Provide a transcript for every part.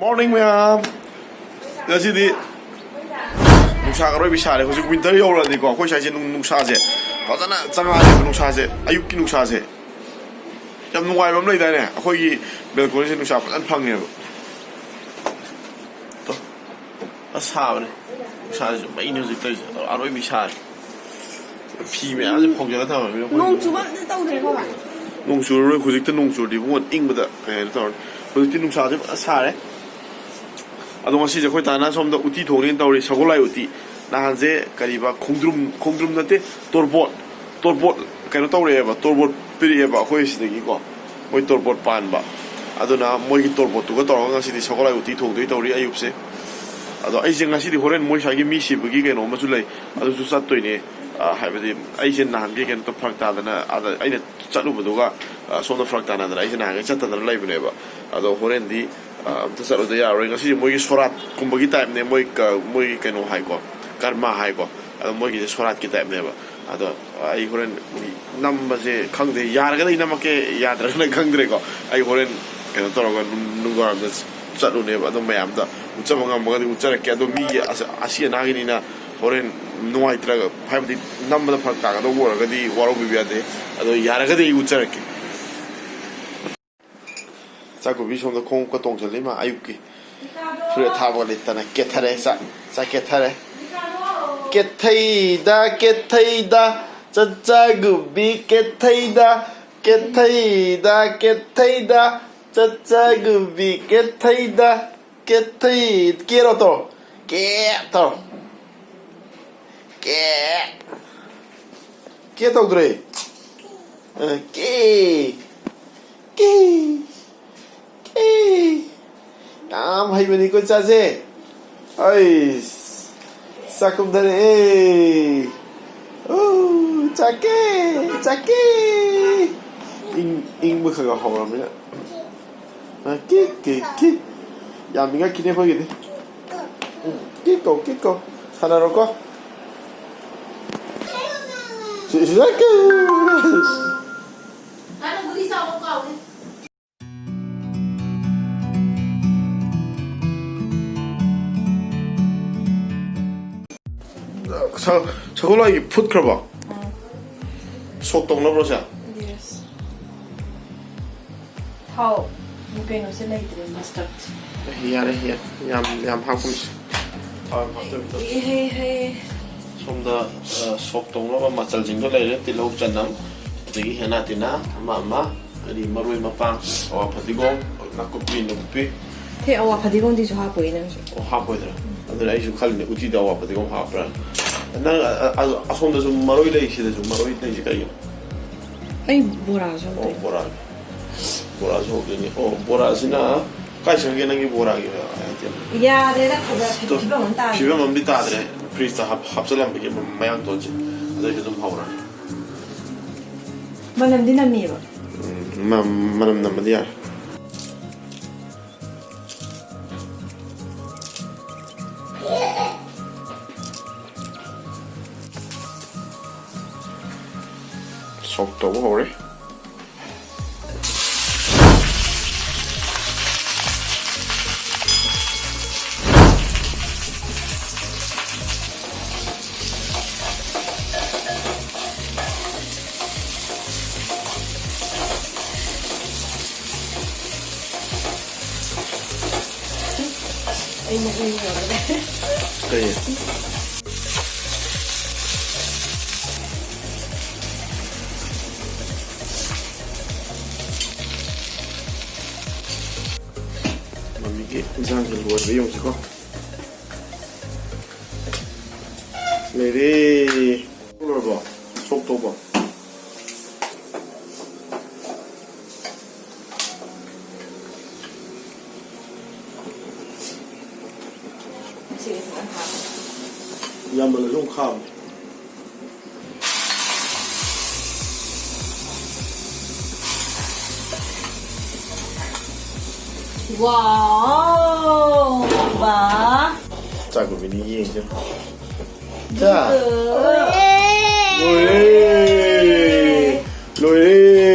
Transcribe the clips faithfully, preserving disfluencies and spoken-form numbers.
Morning, ꯃꯌꯥꯝ꯫ ꯉꯁꯤꯗꯤ ꯅꯨꯡꯁꯥ ꯑꯔꯣꯏꯕꯤ ꯁꯥꯔꯦ꯫ ꯍꯧꯖꯤꯛ winter ꯌꯧꯔꯛꯑꯗꯤꯀꯣ, ꯑꯩꯈꯣꯏ ꯁ꯭ꯋꯥꯏꯁꯦ ꯅꯨꯡ-, ꯅꯨꯡꯁꯥꯁꯦ ꯐꯖꯅ ꯆꯪꯉꯛꯑꯅꯦꯕ꯫ ꯅꯨꯡꯁꯥꯁꯦ, ꯑꯌꯨꯛꯀꯤ ꯅꯨꯡꯁꯥꯁꯦ ꯌꯥꯝ ꯅꯨꯡꯉꯥꯏꯕ ꯑꯃ ꯂꯩꯗꯥꯏꯅꯦ? ꯑꯩꯈꯣꯏꯒꯤ balconyꯁꯦ ꯅꯨꯡꯁꯥ ꯐꯖꯅ ꯐꯪꯉꯦꯕ꯫ ꯇꯣ, ꯑꯁ, ꯁꯥꯕꯅꯦ꯫ ꯅꯨꯡꯁꯥꯁꯤꯁꯨ ꯃꯩꯅꯦ ꯍꯧꯖꯤꯛ ꯇꯧꯔꯤꯁꯦ꯫ ꯑꯔꯣꯏꯕꯤ ꯁꯥꯔꯦ꯫ ꯐꯤ ꯃꯌꯥꯝꯁꯦ ꯐꯧꯖꯤꯜꯂ ꯊꯝꯃꯕꯅꯤꯅ ꯑꯩꯈꯣꯏ ꯅꯣꯡ ꯆꯨꯕ ꯑꯝꯇ ꯇꯧꯗ꯭ꯔꯦꯀꯣ, ꯚꯥꯏ? ꯅꯣꯡ ꯆꯨꯔꯔꯣꯏ꯫ ꯍꯧꯖꯤꯛꯇ ꯅꯣꯡ ꯆꯨꯔꯗꯤ ꯏꯕꯨꯡꯉꯣ ꯏꯪꯕꯗ ꯀꯩ ꯍꯥꯏꯅ ꯇꯧꯔꯅꯤ꯫ ꯍꯧꯖꯤꯛꯇꯤ ꯅꯨꯡꯁꯥꯁꯦ ꯐꯖꯅ ꯁꯥꯔꯦ꯫ ꯑꯗꯣ ꯉꯁꯤꯁꯦ ꯑꯩꯈꯣꯏ ꯇꯥꯅ ꯁꯣꯝꯗ ꯎꯇꯤ ꯊꯣꯡꯅꯦꯅ ꯇꯧꯔꯤ, ꯁꯒꯣꯜꯍꯋꯥꯏ ꯎꯇꯤ꯫ ꯅꯍꯥꯟꯁꯦ ꯀꯔꯤꯕ, ꯈꯣꯡꯗ꯭ꯔꯨꯝ, ꯈꯣꯡꯗ꯭ꯔꯨꯝ ꯅꯠꯇꯦ, ꯇꯣꯔꯕꯣꯠ, ꯇꯣꯔꯕꯣꯠ ꯀꯩꯅꯣ ꯇꯧꯔꯛꯑꯦꯕ, ꯇꯣꯔꯕꯣꯠ ꯄꯤꯔꯛꯑꯦꯕ ꯑꯩꯈꯣꯏ ꯁꯤꯗꯒꯤꯀꯣ, ꯃꯣꯏ ꯇꯣꯔꯕꯣꯠ ꯄꯥꯟꯕ꯫ ꯑꯗꯨꯅ ꯃꯣꯏꯒꯤ ꯇꯣꯔꯕꯣꯠꯇꯨꯒ ꯇꯧꯔꯒ ꯉꯁꯤꯗꯤ ꯁꯒꯣꯜꯍꯋꯥꯏ ꯎꯇꯤ ꯊꯣꯡꯗꯣꯏ ꯇꯧꯔꯤ ꯑꯌꯨꯛꯁꯦ꯫ ꯑꯗꯣ ꯑꯩꯁꯦ ꯉꯁꯤꯗꯤ ꯍꯣꯔꯦꯟ ꯃꯣꯏ ꯁ꯭ꯋꯥꯏꯒꯤ ꯃꯤ ꯁꯤꯕꯒꯤ ꯀꯩꯅꯣ ꯑꯃꯁꯨ ꯂꯩ, ꯑꯗꯨꯁꯨ ꯆꯠꯇꯣꯏꯅꯦ꯫ ꯑ, ꯍꯥꯏꯕꯗꯤ ꯑꯩꯁꯦ ꯅꯍꯥꯟꯒꯤ ꯀꯩꯅꯣ ꯐꯔꯛ ꯇꯥꯗꯅ, ꯑꯗ ꯑꯩꯅ ꯆꯠꯂꯨꯕꯗꯨꯒ, ꯑ, ꯁꯣꯝꯗ ꯐꯔꯛ ꯇꯥꯅꯗꯅ ꯑꯩꯁꯦ ꯅꯍꯥꯟꯒꯩ ꯆꯠꯇꯗꯅ ꯂꯩꯕꯅꯦꯕ꯫ ꯑꯗꯣ ꯍꯣꯔꯦꯟꯗꯤ, ꯑ, ꯑꯝꯇ ꯆꯠꯂꯨꯗ ꯌꯥꯔꯔꯣꯏ꯫ ꯉꯁꯤ ꯃꯣꯏꯒꯤ ꯁꯣꯔꯥꯠꯀꯨꯝꯕꯒꯤ typeꯅꯦ, ꯃꯣꯏ ꯀ-, ꯃꯣꯏꯒꯤ ꯀꯩꯅꯣ ꯍꯥꯏꯀꯣ, ꯀꯔꯃ ꯍꯥꯏꯀꯣ꯫ ꯑꯗꯣ ꯃꯣꯏꯒꯤꯁꯦ ꯁꯣꯔꯥꯠꯀꯤ typeꯅꯦꯕ꯫ ꯑꯗꯣ ꯑꯩ ꯍꯣꯔꯦꯟ ꯅꯝꯕꯁꯦ ꯈꯪꯗꯦ, ꯌꯥꯔꯒꯅ ꯑꯩ ꯅꯝꯃꯛꯀꯦ, ꯌꯥꯗ꯭ꯔꯒꯅ ꯈꯪꯗ꯭ꯔꯦꯀꯣ꯫ ꯑꯩ ꯍꯣꯔꯦꯟ ꯀꯩꯅꯣ ꯇꯧꯔꯒ ꯅꯨꯡ-, ꯅꯨꯡꯗꯥꯡꯋꯥꯏꯔꯝꯗ ꯆꯠꯂꯨꯅꯦꯕ꯫ ꯑꯗꯣ ꯃꯌꯥꯝꯗ ꯎꯠꯆꯕ ꯉꯝꯃꯒꯗꯤ ꯎꯠꯆꯔꯛꯀꯦ꯫ ꯑꯗꯣ ꯃꯤꯒꯤ ꯑꯁ-, ꯑꯁꯤ ꯑꯅꯥꯒꯤꯅꯤꯅ ꯍꯣꯔꯦꯟ ꯅꯨꯡꯉꯥꯏꯇ꯭ꯔꯒ, ꯍꯥꯏꯕꯗꯤ ꯅꯝꯕꯗ ꯐꯔꯛ ꯇꯥꯒꯗꯧꯕ ꯑꯣꯏꯔꯒꯗꯤ ꯋꯥꯔꯧꯕꯤꯕ ꯌꯥꯗꯦ꯫ ꯑꯗꯣ ꯌꯥꯔꯒꯗꯤ ꯑꯩ ꯎꯠꯆꯔꯛꯀꯦ꯫ ꯆꯥꯛꯀꯨꯕꯤ ꯁꯣꯝꯗ ꯈꯣꯡꯎꯞꯀ ꯇꯣꯡꯁꯤꯜꯂꯤ ꯃꯥ ꯑꯌꯨꯛꯀꯤ꯫ ꯐꯨꯔꯤꯠ ꯑꯊꯥꯕꯒ ꯂꯤꯠꯇꯅ ꯀꯦꯊꯔꯦ꯫ ꯆꯥꯛ, ꯆꯥꯛ ꯀꯦꯊꯔꯦ꯫ ꯀꯦꯊꯩꯗ, ꯀꯦꯊꯩꯗ, ꯆꯠꯆꯥꯒꯨꯕꯤ ꯀꯦꯊꯩꯗ, ꯀꯦꯊꯩꯗ, ꯀꯦꯊꯩꯗ, ꯆꯠꯆꯥꯒꯨꯕꯤ ꯀꯦꯊꯩꯗ, ꯀꯦꯊꯩ-, ꯀꯦꯔꯣ ꯇꯧꯔꯣ꯫ ꯀꯦ ꯇꯧꯔꯣ꯫ ꯀꯦ꯫ ꯀꯦ ꯇꯧꯗ꯭ꯔꯦ꯫ ꯑ, ꯀꯦ꯫ ꯀꯦ꯫ ꯀꯦ꯫ ꯌꯥꯝ ꯍꯩꯕꯅꯤꯀꯣ ꯏꯆꯥꯁꯦ꯫ ꯑꯩꯁ꯫ ꯆꯥꯛ ꯀꯨꯝꯊꯔꯛꯑꯦ꯫ ꯎ, ꯆꯥꯛꯀꯦ, ꯆꯥꯛꯀꯦ꯫ ꯏꯪ-, ꯏꯪꯕ ꯈꯔ ꯈꯔ ꯍꯧꯔꯕꯅꯤꯅ꯫ ꯑ, ꯀꯤ, ꯀꯤ, ꯀꯤ꯫ ꯌꯥꯝ ꯏꯪꯉꯛꯈꯤꯅꯤ ꯑꯩꯈꯣꯏꯒꯤꯗꯤ꯫ ꯎꯝ, ꯀꯤ ꯀꯧ, ꯀꯤ ꯀꯧ꯫ ꯁꯥꯟꯅꯔꯣꯀꯣ꯫ ꯁꯤ, ꯁꯤ, ꯁꯤ, ꯀꯤ꯫ ꯅꯪꯅ ꯒꯨꯂꯤ ꯆꯥꯕ ꯀꯥꯎꯔꯦ꯫ ꯁꯒꯣꯜ ꯍꯋꯥꯏꯒꯤ ꯐꯨꯠꯈ꯭ꯔꯕꯣ? ꯁꯣꯛ ꯇꯧꯅꯕ꯭ꯔꯣ ꯁꯦ? ꯌꯦꯁ꯫ ꯊꯥꯎ꯫ ꯀꯩꯅꯣꯁꯦ ꯂꯩꯇ꯭ꯔꯦ, ꯃꯁꯇꯔꯗ꯫ ꯌꯥꯔꯦ, ꯌꯥꯔꯦ, ꯌꯥꯝ ꯌꯥꯝ ꯍꯥꯞꯀꯨꯝꯁꯤ꯫ ꯊꯥꯎ ꯌꯥꯝ ꯍꯥꯞꯇꯕꯤꯗ꯫ ꯍꯦ, ꯍꯦ, ꯍꯦ꯫ ꯁꯣꯝꯗ, ꯑ, ꯁꯣꯛ ꯇꯧꯅꯕ ꯃꯆꯜꯁꯤꯡꯗꯣ ꯂꯩꯔꯦ: ꯇꯤꯜꯍꯧ, ꯆꯅꯝ, ꯑꯗꯒꯤ ꯍꯦꯅꯥ ꯇꯤꯅꯥ, ꯑꯃ ꯑꯃ, ꯑꯗꯒꯤ ꯃꯔꯣꯏ ꯃꯄꯥꯡ, ꯑꯋꯥ ꯐꯗꯤꯒꯣꯝ, ꯅꯥꯀꯨꯞꯄꯤ ꯅꯨꯡꯀꯨꯞꯄꯤ꯫ ꯍꯦ, ꯑꯋꯥ ꯐꯗꯤꯒꯣꯝꯗꯤ ꯁꯨ ꯍꯥꯞꯄꯣꯏ ꯅꯪꯁꯨ꯫ ꯑꯣ, ꯍꯥꯞꯄꯣꯏꯗ꯭ꯔꯥ? ꯑꯗꯨꯅ ꯑꯩꯁꯨ ꯈꯜꯂꯤꯅꯦ, ꯎꯇꯤꯗ ꯑꯋꯥ ꯐꯗꯤꯒꯣꯝ ꯍꯥꯞꯄ꯭ꯔꯥ? ꯅꯪ, ꯑ, ꯑ, ꯑꯁꯣꯝꯗꯁꯨ ꯃꯔꯣꯏ ꯂꯩ, ꯁꯤꯗꯁꯨ ꯃꯔꯣꯏ ꯂꯩꯁꯤ ꯀꯩꯒꯤꯅꯣ? ꯑꯩ ꯕꯣꯔꯥꯁꯨ ꯑꯣ, ꯍꯧꯗꯣꯏꯅꯦ꯫ ꯕꯣꯔꯥ꯫ ꯕꯣꯔꯥꯁꯨ ꯍꯧꯗꯣꯏꯅꯤ꯫ ꯑꯣ, ꯕꯣꯔꯥꯁꯤꯅ ꯀꯥꯏ ꯆꯠꯈ꯭ꯔꯒꯦ ꯅꯪꯒꯤ ꯕꯣꯔꯥꯒꯤ item? ꯌꯥꯗ꯭ꯔꯦꯗ, ꯐꯖ-, ꯐꯤꯕꯝ ꯑꯃ ꯇꯥꯗ꯭ꯔꯦ꯫ ꯐꯤꯕꯝ ꯑꯃꯗꯤ ꯇꯥꯗ꯭ꯔꯦ꯫ ꯐ꯭ꯔꯤꯖꯇ ꯍꯥꯞ-, ꯍꯥꯞꯆꯜꯂꯝꯕꯒꯤ ꯃꯌꯥꯡ ꯇꯣꯟꯁꯦ꯫ ꯑꯗꯩꯁꯨ ꯑꯗꯨꯝ ꯍꯧꯔꯅꯤ꯫ ꯃꯅꯝꯗꯤ ꯅꯝꯃꯤꯕ? ꯎꯝ, ꯃ-, ꯃꯅꯝ ꯅꯝꯕꯗꯤ ꯌꯥꯔꯦ꯫ ꯁꯣꯛ ꯇꯧꯕ ꯍꯧꯔꯦ꯫ ꯑꯩ ꯅꯣꯛꯅꯤꯡꯉꯦ꯫ ꯀꯩ? ꯃꯃꯤꯒꯤ ꯏꯟꯁꯥꯡꯁꯦ ꯂꯣꯏꯕ ꯌꯦꯡꯉꯨꯁꯤꯀꯣ꯫ ꯂꯩꯔꯦ꯫ ꯂꯣꯏꯔꯕꯣ? ꯁꯣꯛ ꯇꯧꯕ꯫ ꯁꯤꯒꯤ ꯐꯖꯅ ꯍꯥꯞꯄꯦ꯫ ꯌꯥꯝꯃꯜꯂꯁꯨ ꯑꯃꯨꯛ ꯈꯥꯕꯅꯦ꯫ ꯋꯥꯎ! ꯋꯥ! ꯆꯥꯛ ꯂꯣꯏꯕꯅꯤ ꯌꯦꯡꯁꯦ꯫ ꯆꯥ! ꯂꯣꯏꯔꯦ! ꯂꯣꯏꯔꯦ!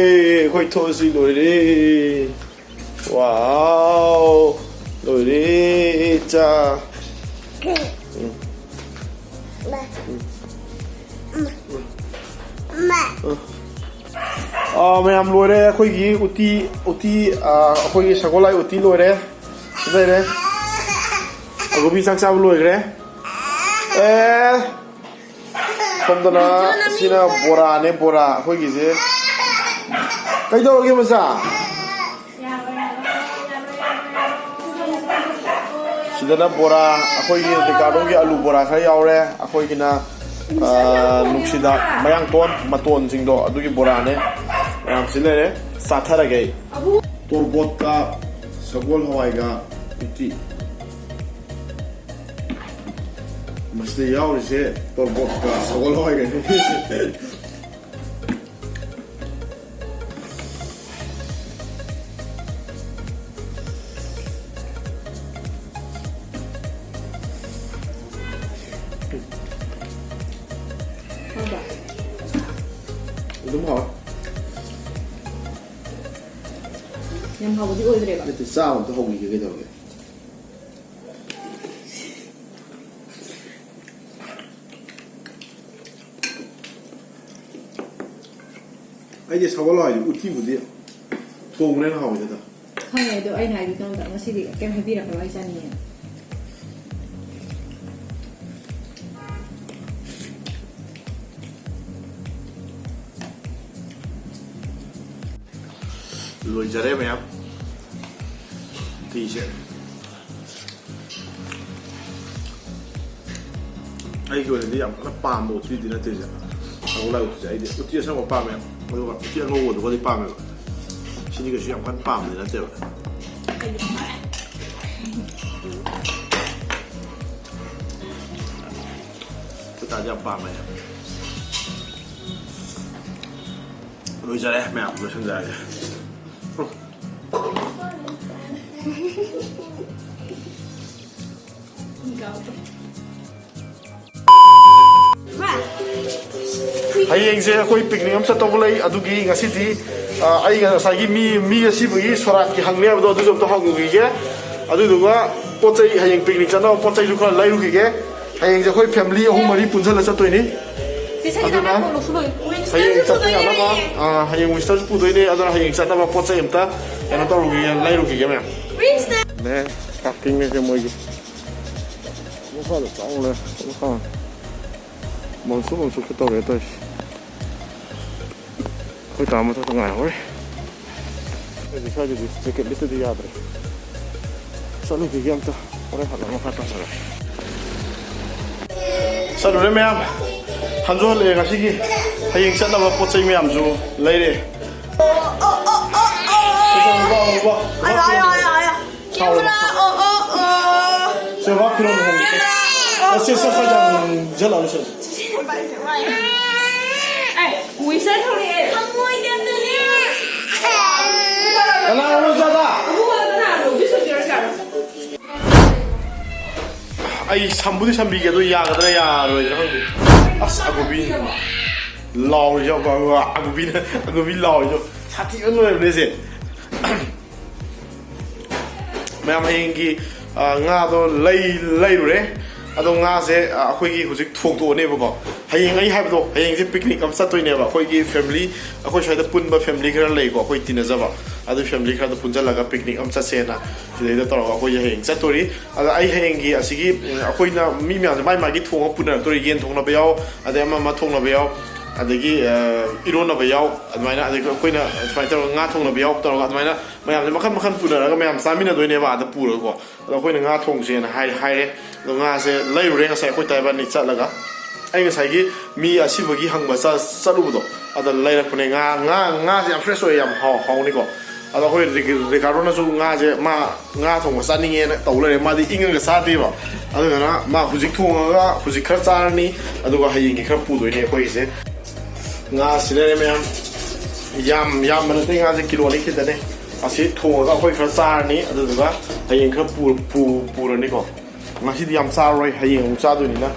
ꯑꯩꯈꯣꯏ ꯊꯣꯛꯑꯁꯤ ꯂꯣꯏꯔꯦ! ꯋꯥꯎ! ꯂꯣꯏꯔꯦ! ꯆꯥ! ꯎꯝ꯫ ꯑꯥ, ꯃꯌꯥꯝ ꯂꯣꯏꯔꯦ ꯑꯩꯈꯣꯏꯒꯤ ꯎꯇꯤ꯫ ꯎꯇꯤ, ꯑꯥ, ꯑꯩꯈꯣꯏꯒꯤ ꯁꯒꯣꯜ ꯍꯋꯥꯏ ꯎꯇꯤ ꯂꯣꯏꯔꯦ꯫ ꯁꯤ ꯂꯩꯔꯦ꯫ ꯑꯒꯣꯕꯤ ꯆꯥꯛ ꯆꯥꯕ ꯂꯣꯏꯈ꯭ꯔꯦ꯫ ꯑꯦ, ꯁꯣꯝꯗꯅ ꯁꯤꯅ ꯕꯣꯔꯥꯅꯦ, ꯕꯣꯔꯥ ꯑꯩꯈꯣꯏꯒꯤꯁꯦ꯫ ꯀꯩꯗꯧꯔꯒꯦ ꯃꯆꯥ? ꯁꯤꯗꯅ ꯕꯣꯔꯥ, ꯑꯩꯈꯣꯏꯒꯤ ꯔꯤꯀꯥꯔꯗꯣꯒꯤ ꯑꯂꯨ ꯕꯣꯔꯥ ꯈꯔ ꯌꯥꯎꯔꯦ꯫ ꯑꯩꯈꯣꯏꯒꯤꯅ, ꯑꯥ, ꯅꯨꯡꯁꯤꯗꯥꯛ, ꯃꯌꯥꯡꯇꯣꯟ ꯃꯇꯣꯟꯁꯤꯡꯗꯣ, ꯑꯗꯨꯒꯤ ꯕꯣꯔꯥꯅꯦ꯫ ꯃꯌꯥꯝꯁꯤ ꯂꯩꯔꯦ, ꯆꯥꯊꯔꯒꯦ ꯑꯩ꯫ ꯇꯣꯔꯕꯣꯠꯀ ꯁꯒꯣꯜ ꯍꯋꯥꯏꯒ ꯎꯇꯤ꯫ ꯃꯁꯤꯗ ꯌꯥꯎꯔꯤꯁꯦ ꯇꯣꯔꯕꯣꯠꯀ ꯁꯒꯣꯜ ꯍꯋꯥꯏꯒꯅꯤ꯫ ꯍꯥꯎꯕ꯭ꯔꯥ? ꯑꯗꯨꯝ ꯍꯥꯎꯋꯦ꯫ ꯌꯥꯝ ꯍꯥꯎꯕꯗꯤ ꯑꯣꯏꯗ꯭ꯔꯦꯕ꯫ ꯅꯠꯇꯦ, ꯆꯥꯕ ꯑꯝꯇ ꯍꯧꯕꯤꯒꯦ ꯀꯩꯗꯧꯔꯒꯦ? ꯑꯩꯗꯤ ꯁꯒꯣꯜ ꯍꯋꯥꯏꯗꯤ ꯎꯇꯤꯕꯨꯗꯤ ꯊꯣꯡꯕꯅ ꯍꯦꯟꯅ ꯍꯥꯎꯋꯤꯗ꯫ ꯈꯪꯉꯦ, ꯑꯗꯣ ꯑꯩꯅ ꯍꯥꯏꯗꯤ ꯅꯉꯣꯟꯗ ꯉꯁꯤꯗꯤ ꯀꯩꯝ ꯍꯥꯏꯕꯤꯔꯛꯀꯅꯣ, ꯑꯩ ꯆꯥꯅꯤꯡꯉꯦ꯫ ꯂꯣꯏꯖꯔꯦ ꯃꯌꯥꯝ꯫ ꯎꯇꯤꯁꯦ ꯑꯩꯒꯤ ꯑꯣꯏꯅꯗꯤ ꯌꯥꯝ ꯀꯟꯅ ꯄꯥꯝꯕ ꯎꯇꯤꯗꯤ ꯅꯠꯇꯦ ꯁꯦ꯫ ꯁꯒꯣꯜ ꯍꯋꯥꯏ ꯎꯇꯤꯁꯦ ꯑꯩꯗꯤ ꯎꯇꯤ ꯑꯁꯪꯕ ꯄꯥꯝꯃꯦ, ꯑꯗꯨꯒ ꯎꯇꯤ ꯑꯉꯧꯕꯗꯨꯒꯗꯤ ꯄꯥꯝꯃꯦꯕ꯫ ꯁꯤꯗꯤ ꯀꯩꯁꯨ ꯌꯥꯝ ꯀꯟꯅ ꯄꯥꯝꯕꯗꯤ ꯅꯠꯇꯦꯕ꯫ ꯑꯩꯈꯣꯏ ꯗꯥꯗꯤ ꯌꯥꯝ ꯄꯥꯝꯃꯦ꯫ ꯂꯣꯏꯖꯔꯦ ꯃꯌꯥꯝ, ꯂꯣꯏꯁꯤꯟꯖꯔꯒꯦ꯫ ꯍꯌꯦꯡꯁꯦ ꯑꯩꯈꯣꯏ ꯄꯤꯛꯅꯤꯛ ꯑꯃ ꯆꯠꯇꯧꯕ ꯂꯩ, ꯑꯗꯨꯒꯤ ꯉꯁꯤꯗꯤ, ꯑ, ꯑꯩ ꯉꯁꯥꯏꯒꯤ ꯃꯤ, ꯃꯤ ꯑꯁꯤꯕꯒꯤ ꯁꯣꯔꯥꯠꯀꯤ ꯍꯪꯅꯤ ꯍꯥꯏꯕꯗꯣ, ꯑꯗꯨꯁꯨ ꯑꯝꯇ ꯍꯪꯉꯨꯈꯤꯒꯦ꯫ ꯑꯗꯨꯗꯨꯒ ꯄꯣꯠ ꯆꯩ, ꯍꯌꯦꯡ ꯄꯤꯛꯅꯤꯛ ꯆꯠꯅꯕ ꯄꯣꯠ ꯆꯩꯁꯨ ꯈꯔ ꯂꯩꯔꯨꯈꯤꯒꯦ꯫ ꯍꯌꯦꯡꯁꯦ ꯑꯩꯈꯣꯏ ꯐꯦꯃꯤꯂꯤ ꯑꯍꯨꯝ ꯃꯔꯤ ꯄꯨꯟꯁꯤꯜꯂ ꯆꯠꯇꯣꯏꯅꯤ꯫ ꯑꯗꯨꯅ ꯍꯌꯦꯡ ꯆꯠꯄ ꯌꯥꯅꯕ, ꯑꯥ, ꯍꯌꯦꯡ ꯋꯤꯁꯇꯔꯁꯨ ꯄꯨꯗꯣꯏꯅꯦ, ꯑꯗꯨꯅ ꯍꯌꯦꯡ ꯆꯠꯅꯕ ꯄꯣꯠ ꯆꯩ ꯑꯝꯇ ꯀꯩꯅꯣ ꯇꯧꯔꯨꯈꯤꯒꯦ, ꯂꯩꯔꯨꯈꯤꯒꯦ ꯃꯌꯥꯝ꯫ ꯅꯦ, ꯄꯥꯔꯀꯤꯡꯅꯦꯁꯦ ꯃꯣꯏꯒꯤ꯫ ꯃꯈꯥꯗ ꯆꯥꯎꯅ ꯂꯩ, ꯃꯈꯥ꯫ ꯃꯟꯁꯨꯛ ꯃꯟꯁꯨꯛꯁꯨ ꯇꯧꯔꯦ ꯇꯧꯔꯤꯁꯦ꯫ ꯑꯩꯈꯣꯏ ꯇꯥ ꯃꯊꯛꯇ ꯉꯥꯏꯍꯧꯔꯦ꯫ ꯑꯩꯈꯣꯏꯗꯤ ꯁ꯭ꯋꯥꯏꯗꯗꯤ ꯖꯦꯀꯦꯠ ꯂꯤꯠꯇꯗꯤ ꯌꯥꯗ꯭ꯔꯦ꯫ ꯆꯠꯂꯨꯈꯤꯒꯦ ꯑꯝꯇ, ꯍꯣꯔꯦꯟ ꯍꯜꯂꯛꯑ ꯃꯈꯥ ꯇꯥꯊꯔꯛꯑꯒꯦ꯫ ꯆꯠꯂꯨꯔꯦ ꯃꯌꯥꯝ, ꯍꯟꯁꯨ ꯍꯜꯂꯛꯑꯦ ꯉꯁꯤꯒꯤ꯫ ꯍꯌꯦꯡ ꯆꯠꯅꯕ ꯄꯣꯠ ꯆꯩ ꯃꯌꯥꯝꯁꯨ ꯂꯩꯔꯦ꯫ ꯁꯦ, ꯁꯦ, ꯎꯕ, ꯎꯕ, ꯎꯕ꯫ ꯁꯥꯎꯔꯦ꯫ ꯁꯦ, ꯕꯥ, ꯐꯤꯔꯣꯜ ꯍꯣꯡꯒꯦ꯫ ꯑ, ꯁꯦ, ꯁꯦ, ꯁ꯭ꯋꯥꯏꯗ ꯍꯣꯡꯖꯜꯂꯛꯑꯣ, ꯁꯦ꯫ ꯑꯦ, ꯋꯤꯁꯇꯔ ꯊꯣꯛꯂꯛꯑꯦ꯫ ꯀꯅꯥꯅꯣ ꯆꯥꯗ? ꯑꯩ ꯁꯝꯕꯨꯗꯤ ꯁꯝꯕꯤꯒꯦ, ꯑꯗꯣ ꯌꯥꯒꯗ꯭ꯔꯥ ꯌꯥꯔꯣꯏꯗ꯭ꯔꯥ ꯈꯪꯗꯦ꯫ ꯑꯁ, ꯑꯒꯣꯕꯤ ꯂꯥꯎꯔꯤꯁꯦ, ꯑꯒꯣꯕꯤꯅ, ꯑꯒꯣꯕꯤ ꯂꯥꯎꯔꯤꯁꯦ ꯁꯥꯊꯤꯕ ꯂꯣꯏꯔꯕꯅꯦ ꯁꯦ꯫ ꯃꯌꯥꯝ, ꯍꯌꯦꯡꯒꯤ, ꯑ, ꯉꯥꯗꯣ ꯂꯩ-, ꯂꯩꯔꯨꯔꯦ꯫ ꯑꯗꯣ ꯉꯥꯁꯦ, ꯑ, ꯑꯩꯈꯣꯏꯒꯤ ꯍꯧꯖꯤꯛ ꯊꯣꯡꯗꯣꯛꯑꯅꯦꯕꯀꯣ꯫ ꯍꯌꯦꯡ ꯑꯩ ꯍꯥꯏꯕꯗꯣ, ꯍꯌꯦꯡꯁꯦ ꯄꯤꯛꯅꯤꯛ ꯑꯃ ꯆꯠꯇꯣꯏꯅꯦꯕ꯫ ꯑꯩꯈꯣꯏꯒꯤ ꯐꯦꯃꯤꯂꯤ, ꯑꯩꯈꯣꯏ ꯁ꯭ꯋꯥꯏꯗ ꯄꯨꯟꯕ ꯐꯦꯃꯤꯂꯤ ꯈꯔ ꯂꯩꯀꯣ, ꯑꯩꯈꯣꯏ ꯇꯤꯟꯅꯖꯕ꯫ ꯑꯗꯨ ꯐꯦꯃꯤꯂꯤ ꯈꯔꯗ ꯄꯨꯟꯁꯤꯜꯂꯒ ꯄꯤꯛꯅꯤꯛ ꯑꯃ ꯆꯠꯁꯦꯅ ꯁꯤꯗꯩꯗ ꯇꯧꯔꯒ ꯑꯩꯈꯣꯏꯁꯦ ꯍꯌꯦꯡ ꯆꯠꯇꯣꯔꯤ꯫ ꯑꯗ ꯑꯩ ꯍꯌꯦꯡꯒꯤ ꯑꯁꯤꯒꯤ, ꯎꯝ, ꯑꯩꯈꯣꯏꯅ ꯃꯤ ꯃꯌꯥꯝꯁꯦ ꯃꯥꯏ ꯃꯥꯒꯤ ꯊꯣꯡꯉ ꯄꯨꯅꯔꯛꯇꯣꯔꯤ꯫ ꯌꯦꯟ ꯊꯣꯡꯅꯕ ꯌꯥꯎ, ꯑꯗꯩ ꯑꯃ ꯑꯃ ꯊꯣꯡꯅꯕ ꯌꯥꯎ, ꯑꯗꯒꯤ, ꯑ, ꯏꯔꯣꯟꯅꯕ ꯌꯥꯎ, ꯑꯗꯨꯃꯥꯏꯅ, ꯑꯗꯒꯤ ꯑꯩꯈꯣꯏꯅ ꯁꯨꯃꯥꯏꯅ ꯇꯧꯔꯒ ꯉꯥ ꯊꯣꯡꯅꯕ ꯌꯥꯎ ꯇꯧꯔꯒ ꯑꯗꯨꯃꯥꯏꯅ ꯃꯌꯥꯝꯁꯦ ꯃꯈꯟ ꯃꯈꯟ ꯄꯨꯅꯔꯒ ꯃꯌꯥꯝ ꯆꯥꯃꯤꯟꯅꯗꯣꯏꯅꯦꯕ, ꯑꯥꯗ ꯄꯨꯔꯒꯀꯣ꯫ ꯑꯗꯣ ꯑꯩꯈꯣꯏꯅ ꯉꯥ ꯊꯣꯡꯁꯦꯅ ꯍꯥꯏ-, ꯍꯥꯏꯔꯦ꯫ ꯑꯗꯣ ꯉꯥꯁꯦ ꯂꯩꯔꯨꯔꯦ ꯉꯁꯥꯏ ꯑꯩꯈꯣꯏ ꯇꯥꯏꯕꯥꯅꯤ ꯆꯠꯂꯒ꯫ ꯑꯩ ꯉꯁꯥꯏꯒꯤ ꯃꯤ ꯑꯁꯤꯕꯒꯤ ꯍꯪꯕ ꯆ-, ꯆꯠꯂꯨꯕꯗꯣ, ꯑꯗ ꯂꯩꯔꯛꯄꯅꯦ꯫ ꯉꯥ, ꯉꯥ, ꯉꯥꯁꯦ ꯌꯥꯝ ꯐ꯭ꯔꯦꯁ ꯑꯣꯏꯌꯦ, ꯌꯥꯝ ꯍꯥꯎ-, ꯍꯥꯎꯅꯤꯀꯣ꯫ ꯑꯗꯣ ꯑꯩꯈꯣꯏ ꯔꯤꯀꯤ-, ꯔꯤꯀꯥꯔꯗꯣꯅꯁꯨ ꯉꯥꯁꯦ, ꯃꯥ ꯉꯥ ꯊꯣꯡꯕ ꯆꯥꯅꯤꯡꯉꯦꯅ ꯇꯧ ꯂꯩꯔꯦ꯫ ꯃꯥꯗꯤ ꯏꯪꯉꯒ ꯆꯥꯗꯦꯕ꯫ ꯑꯗꯨꯗꯨꯅ ꯃꯥ ꯍꯧꯖꯤꯛ ꯊꯣꯡꯉꯒ ꯍꯧꯖꯤꯛ ꯈꯔ ꯆꯥꯔꯅꯤ, ꯑꯗꯨꯒ ꯍꯌꯦꯡꯒꯤ ꯈꯔ ꯄꯨꯗꯣꯏꯅꯦ ꯑꯩꯈꯣꯏꯒꯤꯁꯦ꯫ ꯉꯥ ꯁꯤ ꯂꯩꯔꯦ ꯃꯌꯥꯝ꯫ ꯌꯥꯝ ꯌꯥꯝꯕ ꯅꯠꯇꯦ, ꯉꯥꯁꯦ ꯀꯤꯂꯣ ꯑꯅꯤ ꯈꯤꯇꯅꯦ꯫ ꯑꯁꯤ ꯊꯣꯡꯉꯒ ꯑꯩꯈꯣꯏ ꯈꯔ ꯆꯥꯔꯅꯤ, ꯑꯗꯨꯗꯨꯒ ꯍꯌꯦꯡ ꯈꯔ ꯄꯨ-, ꯄꯨ-, ꯄꯨꯔꯅꯤꯀꯣ꯫ ꯉꯁꯤꯗꯤ ꯌꯥꯝ ꯆꯥꯔꯔꯣꯏ, ꯍꯌꯦꯡ ꯑꯃꯨꯛ ꯆꯥꯗꯣꯏꯅꯤꯅ꯫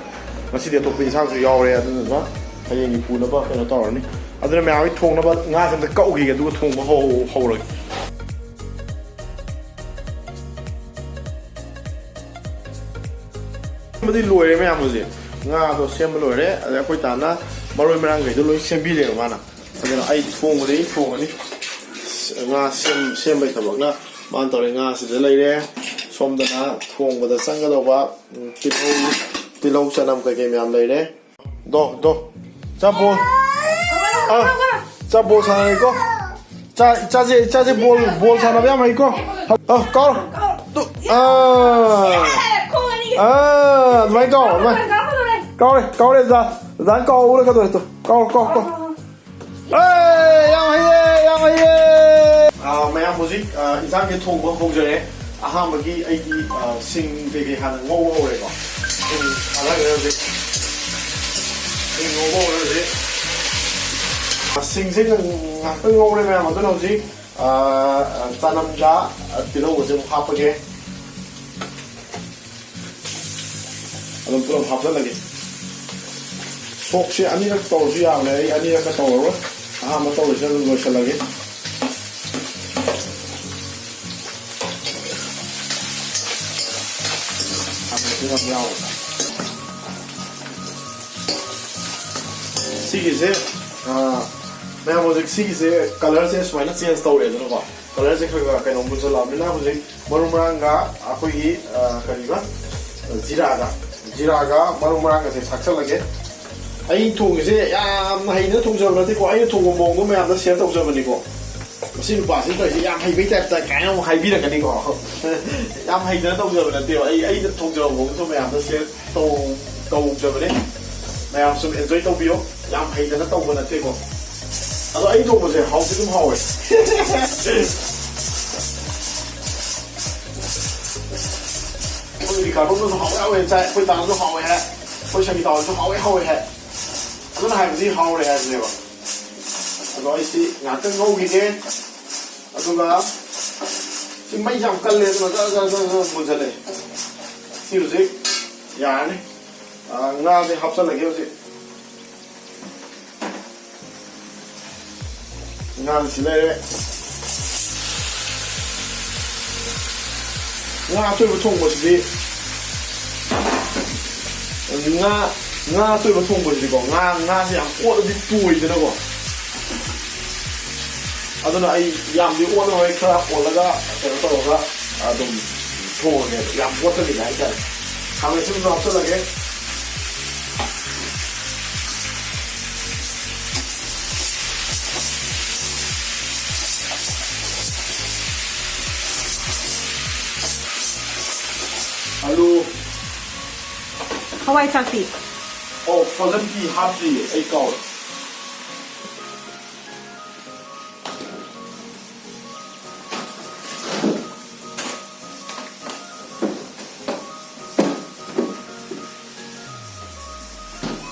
ꯉꯁꯤꯗꯤ ꯑꯇꯣꯞꯄ ꯏꯟꯁꯥꯡꯁꯨ ꯌꯥꯎꯔꯦ, ꯑꯗꯨꯗꯨꯅ ꯍꯌꯦꯡꯒꯤ ꯄꯨꯅꯕ ꯀꯩꯅꯣ ꯇꯧꯔꯅꯤ꯫ ꯑꯗꯨꯅ ꯃꯌꯥꯝ, ꯑꯩ ꯊꯣꯡꯅꯕ ꯉꯥꯁꯦ ꯑꯝꯇ ꯀꯛꯎꯈꯤꯒꯦ, ꯑꯗꯨꯒ ꯊꯣꯡꯕ ꯍꯧ-, ꯍꯧꯔꯒꯦ꯫ ꯁꯦꯝꯕꯗꯤ ꯂꯣꯏꯔꯦ ꯃꯌꯥꯝ ꯍꯧꯖꯤꯛ꯫ ꯉꯥꯗꯣ ꯁꯦꯝꯕ ꯂꯣꯏꯔꯦ꯫ ꯑꯗꯩ ꯑꯩꯈꯣꯏ ꯇꯥꯅ ꯃꯔꯣꯏ ꯃꯔꯥꯡꯈꯩꯗꯣ ꯂꯣꯏ ꯁꯦꯝꯕꯤꯔꯦꯕ ꯃꯥꯅ꯫ ꯑꯗꯨꯅ ꯑꯩ ꯊꯣꯡꯕꯗꯤ ꯑꯩ ꯊꯣꯡꯉꯅꯤ꯫ ꯉꯥ ꯁꯦꯝ-, ꯁꯦꯝꯕꯒꯤ ꯊꯕꯛꯅ ꯃꯥꯅ ꯇꯧꯔꯦ꯫ ꯉꯥꯁꯤꯗ ꯂꯩꯔꯦ꯫ ꯁꯣꯝꯗꯅ ꯊꯣꯡꯕꯗ ꯆꯪꯒꯗꯧꯕ, ꯎꯝ, ꯇꯤꯜꯍꯧ, ꯇꯤꯜꯍꯧ ꯆꯅꯝ ꯀꯩꯀꯩ ꯃꯌꯥꯝ ꯂꯩꯔꯦ꯫ ꯗꯣ, ꯗꯣ꯫ ꯆꯥ ꯕꯣꯜ꯫ ꯑ, ꯆꯥ ꯕꯣꯜ ꯁꯥꯟꯅꯔꯤꯀꯣ꯫ ꯆꯥ, ꯏꯆꯥꯁꯦ, ꯏꯆꯥꯁꯦ ꯕꯣꯜ, ꯕꯣꯜ ꯁꯥꯟꯅꯕ ꯌꯥꯝ ꯍꯩꯀꯣ꯫ ꯑ, ꯀꯥꯎꯔꯣ꯫ ꯇꯨ, ꯑ꯫ ꯑ, ꯑꯗꯨꯃꯥꯏꯅ ꯀꯥꯎꯔꯣ, ꯑꯗꯨꯃꯥꯏꯅ꯫ ꯀꯥꯎꯔꯦ, ꯀꯥꯎꯔꯦ, ꯖꯥ-, ꯖꯥꯟ ꯀꯥꯎꯔꯦ, ꯀꯥꯎꯔꯦ, ꯀꯥꯎꯔꯦ꯫ ꯑꯦ, ꯌꯥꯝ ꯍꯩꯌꯦ, ꯌꯥꯝ ꯍꯩꯌꯦ꯫ ꯑ, ꯃꯌꯥꯝ ꯍꯧꯖꯤꯛ, ꯑ, ꯏꯟꯁꯥꯡꯁꯦ ꯊꯣꯡꯕ ꯍꯧꯖꯔꯦ꯫ ꯑꯍꯥꯟꯕꯒꯤ ꯑꯩꯒꯤ, ꯑ, ꯁꯤꯡ ꯀꯩꯀꯩ ꯍꯥꯟꯅ ꯉꯧꯕ ꯍꯧꯔꯦꯀꯣ꯫ ꯁꯤꯡ ꯊꯥꯗꯈ꯭ꯔꯦ ꯍꯧꯖꯤꯛ꯫ ꯁꯤꯡ ꯉꯧꯕ ꯍꯧꯔꯦ ꯍꯧꯖꯤꯛ꯫ ꯑ, ꯁꯤꯡꯁꯦ ꯉ-, ꯉꯥꯛꯇꯪ ꯉꯧꯔꯦ ꯃꯌꯥꯝ꯫ ꯑꯗꯨꯅ ꯍꯧꯖꯤꯛ, ꯑ, ꯆꯅꯝꯒ, ꯑ, ꯇꯤꯜꯍꯧꯒꯁꯦ ꯑꯃꯨꯛ ꯍꯥꯞꯄꯒꯦ꯫ ꯑꯗꯨꯝ ꯄꯨꯂꯞ ꯍꯥꯞꯆꯜꯂꯒꯦ꯫ ꯁꯣꯛꯁꯦ ꯑꯅꯤꯔꯛ ꯇꯧꯔꯁꯨ ꯌꯥꯕꯅꯦ, ꯑꯩ ꯑꯅꯤꯔꯛꯀ ꯇꯧꯔꯔꯣꯏ꯫ ꯑꯍꯥꯟꯕ ꯇꯧꯔꯤꯁꯤꯅ ꯑꯗꯨꯝ ꯂꯣꯏꯁꯤꯜꯂꯒꯦ꯫ ꯍꯥꯞꯄꯁꯨ ꯌꯥꯝ ꯌꯥꯎꯋꯦ꯫ ꯁꯤꯒꯤꯁꯦ, ꯑ, ꯃꯌꯥꯝ ꯍꯧꯖꯤꯛ ꯁꯤꯒꯤꯁꯦ ꯀꯂꯔꯁꯦ ꯁꯨꯃꯥꯏꯅ ꯆꯦꯟꯖ ꯇꯧꯔꯦꯗꯅꯀꯣ꯫ ꯀꯂꯔꯁꯦ ꯈꯔ ꯈꯔ ꯀꯩꯅꯣ ꯃꯨꯁꯜꯂꯛꯑꯕꯅꯤꯅ ꯍꯧꯖꯤꯛ ꯃꯔꯨ ꯃꯔꯥꯡꯒ ꯑꯩꯈꯣꯏꯒꯤ, ꯑ, ꯀꯔꯤꯕ, ꯖꯤꯔꯥꯒ, ꯖꯤꯔꯥꯒ ꯃꯔꯨ ꯃꯔꯥꯡꯒꯁꯦ ꯊꯥꯛꯆꯜꯂꯒꯦ꯫ ꯑꯩ ꯊꯣꯡꯉꯤꯁꯦ ꯌꯥꯝꯅ ꯍꯩꯅ ꯊꯣꯡꯖꯕ ꯅꯠꯇꯦꯀꯣ, ꯑꯩꯅ ꯊꯣꯡꯕ ꯃꯑꯣꯡꯗꯣ ꯃꯌꯥꯝꯗ ꯁꯤꯌꯔ ꯇꯧꯖꯕꯅꯤꯀꯣ꯫ ꯃꯁꯤ ꯅꯨꯄꯥꯁꯤ ꯇꯧꯔꯤꯁꯦ ꯌꯥꯝ ꯍꯩꯕꯩ ꯇꯥꯏꯞꯇ ꯀꯥꯏꯅ ꯑꯃꯨꯛ ꯍꯥꯏꯕꯤꯔꯛꯀꯅꯤꯀꯣ꯫ ꯌꯥꯝ ꯍꯩꯗꯅ ꯇꯧꯖꯕ ꯅꯠꯇꯦꯕ, ꯑꯩ, ꯑꯩꯅ ꯊꯣꯡꯖꯕ ꯃꯑꯣꯡꯗꯣ ꯃꯌꯥꯝꯗ ꯁꯤꯌꯔ ꯇꯧ-, ꯇꯧꯖꯕꯅꯦ꯫ ꯃꯌꯥꯝ ꯁꯨꯝ ꯑꯦꯟꯖꯣꯏ ꯇꯧꯕꯤꯌꯣ꯫ ꯌꯥꯝ ꯍꯩꯗꯅ ꯇꯧꯕ ꯅꯠꯇꯦꯀꯣ꯫ ꯑꯗꯣ ꯑꯩ ꯊꯣꯡꯕꯁꯦ ꯍꯥꯎꯗꯤ ꯑꯗꯨꯝ ꯍꯥꯎꯋꯦ꯫ ꯑꯩꯈꯣꯏ ꯔꯤꯀꯥꯔꯗꯣꯅꯁꯨ ꯍꯥꯎꯋꯦ ꯍꯥꯎꯋꯦ ꯆꯥꯏ, ꯑꯩꯈꯣꯏ ꯇꯥꯅꯁꯨ ꯍꯥꯎꯋꯦ ꯍꯥꯏ, ꯑꯩꯈꯣꯏ ꯁꯪꯒꯤꯇꯥ ꯍꯣꯏꯁꯨ ꯍꯥꯎꯋꯦ ꯍꯥꯎꯋꯦ ꯍꯥꯏ꯫ ꯑꯗꯨꯅ ꯍꯥꯏꯕꯗꯤ ꯍꯥꯎꯔꯦ ꯍꯥꯏꯕꯅꯦꯕ꯫ ꯑꯗꯣ ꯑꯩꯁꯤ ꯉꯥꯛꯇꯪ ꯉꯧꯈꯤꯒꯦ꯫ ꯑꯗꯨꯒ ꯁꯤ ꯃꯩꯁꯦ ꯌꯥꯝ ꯀꯜꯂꯦ, ꯑꯗꯨꯅ ꯖꯔ ꯖꯔ ꯖꯔ ꯖꯔ ꯃꯨꯟꯖꯜꯂꯦ꯫ ꯁꯤ ꯍꯧꯖꯤꯛ ꯌꯥꯔꯅꯤ꯫ ꯑ, ꯉꯥꯁꯦ ꯍꯥꯞꯆꯜꯂꯒꯦ ꯍꯧꯖꯤꯛ꯫ ꯉꯥꯁꯤ ꯂꯩꯔꯦ꯫ ꯉꯥ ꯑꯇꯣꯏꯕ ꯊꯣꯡꯕꯁꯤꯗꯤ ꯉꯥ, ꯉꯥ ꯑꯇꯣꯏꯕ ꯊꯣꯡꯕꯁꯤꯗꯤꯀꯣ, ꯉꯥ, ꯉꯥꯁꯦ ꯌꯥꯝ ꯑꯣꯠꯂꯗꯤ ꯇꯣꯏꯗꯅꯀꯣ꯫ ꯑꯗꯨꯅ ꯑꯩ ꯌꯥꯝꯗꯤ ꯑꯣꯠꯂꯔꯣꯏ, ꯈꯔ ꯑꯣꯠꯂꯒ ꯀꯩꯅꯣ ꯇꯧꯔꯒ ꯑꯗꯨꯝ ꯊꯣꯡꯉꯒꯦ, ꯌꯥꯝ ꯑꯣꯠꯇꯕꯤꯗ ꯍꯥꯏꯇꯥꯔꯦ꯫ ꯈꯥꯃꯦꯟ ꯑꯁꯤꯟꯕꯁꯨ ꯍꯥꯞꯆꯜꯂꯒꯦ꯫ ꯑꯂꯨ꯫ ꯍꯋꯥꯏ ꯊ꯭ꯔꯥꯛꯇꯤ? ꯑꯣ, ꯐ꯭ꯔꯣꯖꯟ ꯄꯤ ꯍꯥꯞꯇ꯭ꯔꯤꯌꯦ, ꯑꯩ ꯀꯥꯎꯔꯦ꯫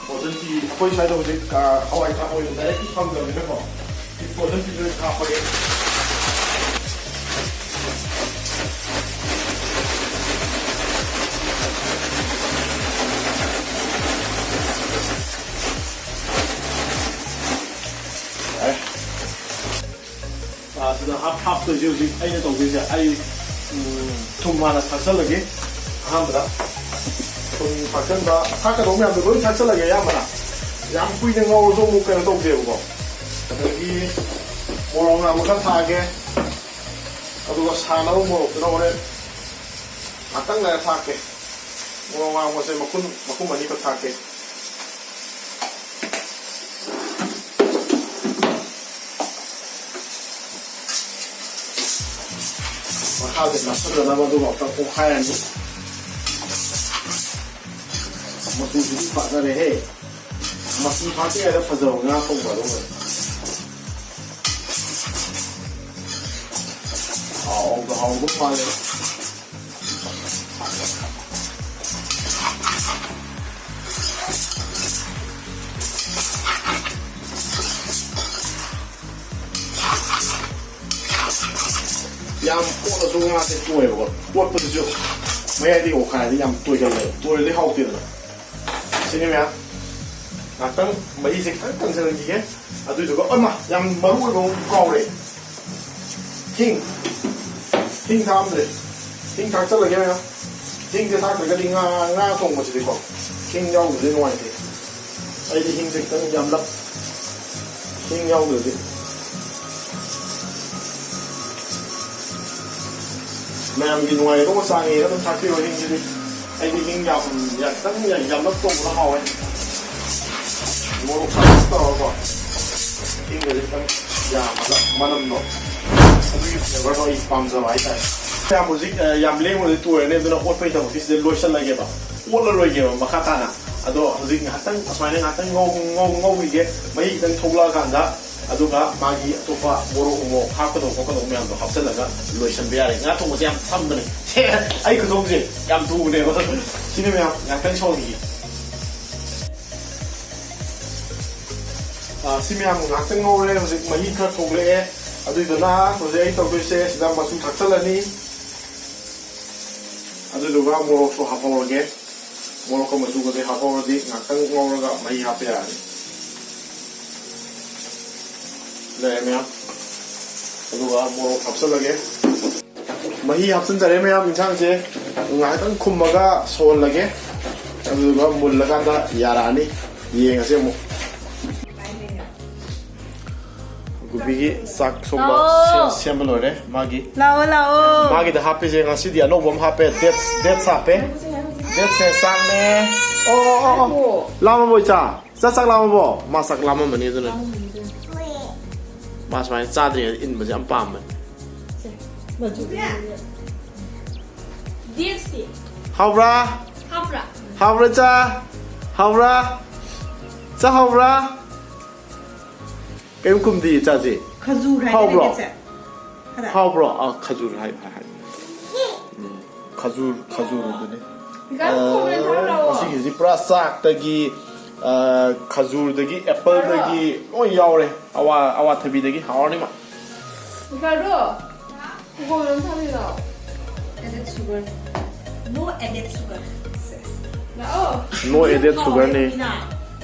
ꯐ꯭ꯔꯣꯖꯟ ꯄꯤ ꯑꯩꯈꯣꯏ ꯁ꯭ꯋꯥꯏꯗ ꯍꯧꯖꯤꯛ, ꯑ, ꯍꯋꯥꯏ ꯊ꯭ꯔꯥꯛ ꯑꯣꯏꯅ ꯗꯥꯏꯔꯦꯛ ꯐꯪꯗꯕꯅꯤꯅꯀꯣ, ꯐ꯭ꯔꯣꯖꯟ ꯄꯤꯗꯨ ꯑꯣꯏꯅ ꯍꯥꯞꯄꯒꯦ꯫ ꯑꯦ꯫ ꯑ, ꯁꯤꯗ ꯍꯥꯞ-, ꯍꯥꯞꯇꯣꯏꯁꯦ ꯍꯧꯖꯤꯛ ꯑꯩꯅ ꯇꯧꯗꯣꯏꯁꯦ, ꯑꯩ, ꯎꯝ, ꯊꯨꯝ ꯍꯥꯟꯅ ꯊꯥꯛꯆꯜꯂꯒꯦ꯫ ꯑꯍꯥꯟꯕꯗ ꯊꯨꯝ ꯊꯥꯛꯆꯟꯕ, ꯊꯥꯛꯀꯗꯧ ꯃꯌꯥꯝꯗꯣ ꯂꯣꯏ ꯊꯥꯛꯆꯜꯂꯒꯦ ꯑꯌꯥꯝꯕꯅ꯫ ꯌꯥꯝ ꯀꯨꯏꯅ ꯉꯧꯔꯁꯨ ꯑꯃꯨꯛ ꯀꯩꯅꯣ ꯇꯧꯗꯦꯕꯀꯣ꯫ ꯑꯗꯒꯤ ꯃꯣꯔꯣꯛ ꯑꯉꯥꯡꯕ ꯈꯔ ꯊꯥꯛꯑꯒꯦ꯫ ꯑꯗꯨꯒ ꯁꯥꯅꯕ ꯃꯣꯔꯣꯛꯇꯨꯅ ꯍꯣꯔꯦꯟ ꯉꯥꯛꯇꯪ ꯂꯩꯔ ꯊꯥꯛꯀꯦ꯫ ꯃꯣꯔꯣꯛ ꯑꯉꯥꯡꯕꯁꯦ ꯃꯈꯨꯝ, ꯃꯈꯨꯝ ꯑꯅꯤꯈꯛ ꯊꯥꯛꯀꯦ꯫ ꯃꯈꯥꯁꯦ ꯅꯞꯁꯤꯟꯗꯅꯕ ꯑꯗꯨꯒ ꯑꯃꯨꯛꯇꯪ ꯑꯣꯠꯈꯥꯏꯔꯅꯤ꯫ ꯃꯆꯨꯁꯤꯗꯤ ꯐꯖꯔꯦꯍꯦ꯫ ꯃꯆꯨ ꯊꯥꯛꯇ꯭ꯔꯤꯉꯩꯗ ꯐꯖꯕ ꯉꯥ ꯊꯣꯡꯕ ꯑꯗꯨꯝ ꯑꯣꯏ꯫ ꯍꯥꯎꯗ ꯍꯥꯎꯗꯧ ꯃꯥꯜꯂꯦ꯫ ꯌꯥꯝ ꯑꯣꯠꯂꯁꯨ ꯉꯥꯁꯦ ꯇꯣꯏꯑꯕꯀꯣ꯫ ꯑꯣꯠꯄꯗꯨꯁꯨ ꯃꯌꯥꯏꯗꯒꯤ ꯑꯣꯠꯈꯥꯏꯔꯗꯤ ꯌꯥꯝ ꯇꯣꯏꯒꯜꯂꯦꯕ꯫ ꯇꯣꯏꯔꯗꯤ ꯍꯥꯎꯇꯦꯗꯅ꯫ ꯁꯤꯅꯤ ꯃꯌꯥꯝ꯫ ꯉꯥꯛꯇꯪ ꯃꯍꯤꯁꯦ ꯈꯤꯇꯪ ꯀꯪꯁꯤꯜꯍꯟꯈꯤꯒꯦ꯫ ꯑꯗꯨꯏꯗꯨꯒ, ꯑꯃ ꯌꯥꯝ ꯃꯔꯨ ꯑꯣꯏꯕ ꯑꯃ ꯀꯥꯎꯔꯦ꯫ ꯍꯤꯡ꯫ ꯍꯤꯡ ꯊꯥꯛꯑꯝꯗ꯭ꯔꯦ꯫ ꯍꯤꯡ ꯊꯥꯛꯆꯜꯂꯒꯦ ꯃꯌꯥꯝ꯫ ꯍꯤꯡꯁꯦ ꯊꯥꯛꯇ꯭ꯔꯒꯗꯤ ꯉꯥ, ꯉꯥ ꯊꯣꯡꯕꯁꯤꯗꯤꯀꯣ ꯍꯤꯡ ꯌꯥꯎꯗ꯭ꯔꯗꯤ ꯅꯨꯡꯉꯥꯏꯇꯦ꯫ ꯑꯩꯗꯤ ꯍꯤꯡꯁꯦ ꯈꯤꯇꯪ ꯌꯥꯝꯂꯞ, ꯍꯤꯡ ꯌꯥꯎꯗ꯭ꯔꯗꯤ꯫ ꯃꯌꯥꯝꯒꯤ ꯅꯨꯡꯉꯥꯏꯔꯣ ꯆꯥꯡ ꯌꯦꯡꯉꯒ ꯑꯗꯨꯝ ꯊꯥꯛꯄꯤꯔꯣ ꯍꯤꯡꯁꯤꯗꯤ꯫ ꯑꯩꯗꯤ ꯍꯤꯡ ꯌꯥꯝ, ꯌꯥꯝ ꯈꯤꯇꯪ ꯌꯥꯝꯂꯞ ꯇꯧꯕꯅ ꯍꯥꯎꯋꯦ꯫ ꯃꯣꯔꯣꯛ ꯁꯥꯇꯛ ꯇꯧꯔꯒꯀꯣ꯫ ꯍꯤꯡꯒꯁꯦ ꯈꯤꯇꯪ ꯌꯥꯝꯃꯒ ꯃꯅꯝꯗꯣ, ꯑꯗꯨꯒꯤ flavourꯗꯣ ꯑꯩ ꯄꯥꯝꯖꯕ ꯍꯥꯏꯇꯥꯔꯦ꯫ ꯌꯥꯝ ꯍꯧꯖꯤꯛ, ꯑ, ꯌꯥꯝ ꯂꯦꯡꯕꯗꯤ ꯇꯣꯏꯔꯅꯤ, ꯑꯗꯨꯅ ꯑꯣꯠꯄꯒꯤ ꯊꯕꯛꯇꯤ ꯁꯤꯗ ꯂꯣꯏꯁꯤꯜꯂꯒꯦꯕ꯫ ꯑꯣꯠꯂꯔꯣꯏꯒꯦꯕ ꯃꯈꯥ ꯇꯥꯅ꯫ ꯑꯗꯣ ꯍꯧꯖꯤꯛ ꯉꯥꯏꯍꯥꯛꯇꯪ ꯑꯁꯨꯃꯥꯏꯅ ꯉꯥꯏꯍꯥꯛꯇꯪ ꯉꯧ-, ꯉꯧ-, ꯉꯧꯈꯤꯒꯦ꯫ ꯃꯍꯤ ꯈꯤꯇꯪ ꯊꯣꯛꯂꯛꯑꯀꯥꯟꯗ ꯑꯗꯨꯒ ꯃꯥꯒꯤ ꯑꯇꯣꯞꯄ ꯃꯣꯔꯣꯛ ꯎ ꯃꯣꯔꯣꯛ ꯍꯥꯞꯀꯗꯧꯕ ꯈꯣꯠꯀꯗꯧꯕ ꯃꯌꯥꯝꯗꯣ ꯍꯥꯞꯆꯤꯜꯂꯒ ꯂꯣꯏꯁꯤꯟꯕ ꯌꯥꯔꯦ꯫ ꯉꯥ ꯊꯣꯡꯕꯁꯦ ꯌꯥꯝ ꯁꯝꯕꯅꯦ꯫ ꯁꯦ, ꯑꯩ ꯈꯨꯊꯣꯡꯁꯦ ꯌꯥꯝ ꯊꯨꯕꯅꯦꯕ꯫ ꯁꯤꯅꯦ ꯃꯌꯥꯝ, ꯉꯥꯛꯇꯪ ꯁꯧꯍꯟꯈꯤꯒꯦ꯫ ꯑꯥ, ꯁꯤ ꯃꯌꯥꯝ ꯉꯥꯛꯇꯪ ꯉꯧꯔꯦ꯫ ꯍꯧꯖꯤꯛ ꯃꯍꯤ ꯈꯔ ꯊꯣꯛꯂꯛꯑꯦ꯫ ꯑꯗꯨꯏꯗꯨꯅ ꯍꯧꯖꯤꯛ ꯑꯩ ꯇꯧꯗꯣꯏꯁꯦ, ꯁꯤꯗ ꯃꯆꯨ ꯊꯥꯛꯆꯜꯂꯅꯤ꯫ ꯑꯗꯨꯗꯨꯒ ꯃꯣꯔꯣꯛꯁꯨ ꯍꯥꯞꯍꯧꯔꯒꯦ꯫ ꯃꯣꯔꯣꯛꯀ ꯃꯆꯨꯒꯁꯦ ꯍꯥꯞꯍꯧꯔꯗꯤ ꯉꯥꯛꯇꯪ ꯉꯧꯔꯒ ꯃꯍꯤ ꯍꯥꯞꯄ ꯌꯥꯔꯅꯤ꯫ ꯂꯩꯔꯦ ꯃꯌꯥꯝ꯫ ꯑꯗꯨꯒ ꯃꯣꯔꯣꯛ ꯍꯥꯞꯆꯜꯂꯒꯦ꯫ ꯃꯍꯤ ꯍꯥꯞꯆꯤꯟꯖꯔꯦ ꯃꯌꯥꯝ, ꯏꯟꯁꯥꯡꯁꯦ ꯉꯥꯏꯍꯥꯛꯇꯪ ꯈꯨꯝꯃꯒ ꯁꯧꯍꯜꯂꯒꯦ꯫ ꯑꯗꯨꯗꯨꯒ ꯃꯨꯜꯂꯀꯥꯟꯗ ꯌꯥꯔꯛꯑꯅꯤ꯫ ꯌꯦꯡꯉꯁꯤ ꯑꯃꯨꯛ꯫ ꯒꯨꯕꯤꯒꯤ ꯆꯥꯛ ꯁꯣꯝꯗ ꯂꯥꯛꯑꯣ꯫ ꯁꯦꯝ-, ꯁꯦꯝꯕ ꯂꯣꯏꯔꯦ꯫ ꯃꯥꯒꯤ, ꯂꯥꯛꯑꯣ, ꯂꯥꯛꯑꯣ꯫ ꯃꯥꯒꯤꯗ ꯍꯥꯞꯄꯤꯁꯦ ꯉꯁꯤꯗꯤ ꯑꯅꯧꯕ ꯑꯃ ꯍꯥꯞꯄꯦ꯫ Dates, dates ꯍꯥꯞꯄꯦ꯫ Datesꯁꯦ ꯆꯥꯛꯅꯦ꯫ ꯑꯣ, ꯑꯣ, ꯑꯣ, ꯑꯣ꯫ ꯂꯥꯝꯃꯕꯣ ꯏꯆꯥ? ꯆꯥ ꯆꯥꯛ ꯂꯥꯝꯃꯕꯣ? ꯃꯥ ꯆꯥꯛ ꯂꯥꯝꯃꯝꯃꯅꯤ ꯑꯗꯨꯅꯅꯤ꯫ ꯃꯥ ꯁꯨꯃꯥꯏꯅ ꯆꯥꯗ꯭ꯔꯤꯉꯩꯗ ꯏꯟꯕꯁꯦ ꯌꯥꯝ ꯄꯥꯝꯕꯅꯤ꯫ Datesꯇꯤ ꯍꯥꯎꯕ꯭ꯔꯥ? ꯍꯥꯎꯕ꯭ꯔꯥ? ꯍꯥꯎꯕ꯭ꯔꯥ ꯆꯥ? ꯍꯥꯎꯕ꯭ꯔꯥ? ꯆꯥ ꯍꯥꯎꯕ꯭ꯔꯥ? ꯀꯩꯝ ꯈꯨꯝꯗꯤꯌꯦ ꯆꯥꯁꯦ꯫ ꯈꯖꯨꯔ ꯍꯥꯏꯗꯤ ꯍꯥꯎꯕ꯭ꯔꯣ? Datesꯁꯦ꯫ ꯈꯔ꯫ ꯍꯥꯎꯕ꯭ꯔꯣ? ꯑꯥ, ꯈꯖꯨꯔ ꯍꯥꯏ, ꯍꯥꯏ, ꯍꯥꯏ꯫ ꯎꯝ, ꯈꯖꯨꯔ, ꯈꯖꯨꯔ ꯑꯗꯨꯅꯤ꯫ ꯒꯥꯏꯁ, comment ꯊꯥꯔꯛꯑꯣ꯫ ꯑꯥ, ꯉꯁꯤꯒꯤꯁꯤ ꯄꯨꯔꯥ ꯆꯥꯛꯇꯒꯤ, ꯑꯥ, ꯈꯖꯨꯔꯗꯒꯤ, appleꯗꯒꯤ ꯂꯣꯏ ꯌꯥꯎꯔꯦ꯫ ꯑꯋꯥ-, ꯑꯋꯥꯊꯕꯤꯗꯒꯤ ꯍꯥꯎꯔꯅꯤ ꯃꯥ꯫ ꯔꯤꯀꯥꯔꯗꯣ, ꯎꯃꯣꯔꯣꯛ ꯑꯃ ꯊꯥꯕꯤꯔꯛꯑꯣ꯫ Added sugar. No added sugar. ꯂꯥꯛꯑꯣ꯫ No added sugar ꯅꯦ꯫ ꯍꯥꯎꯋꯦ, ꯃꯤꯅ꯫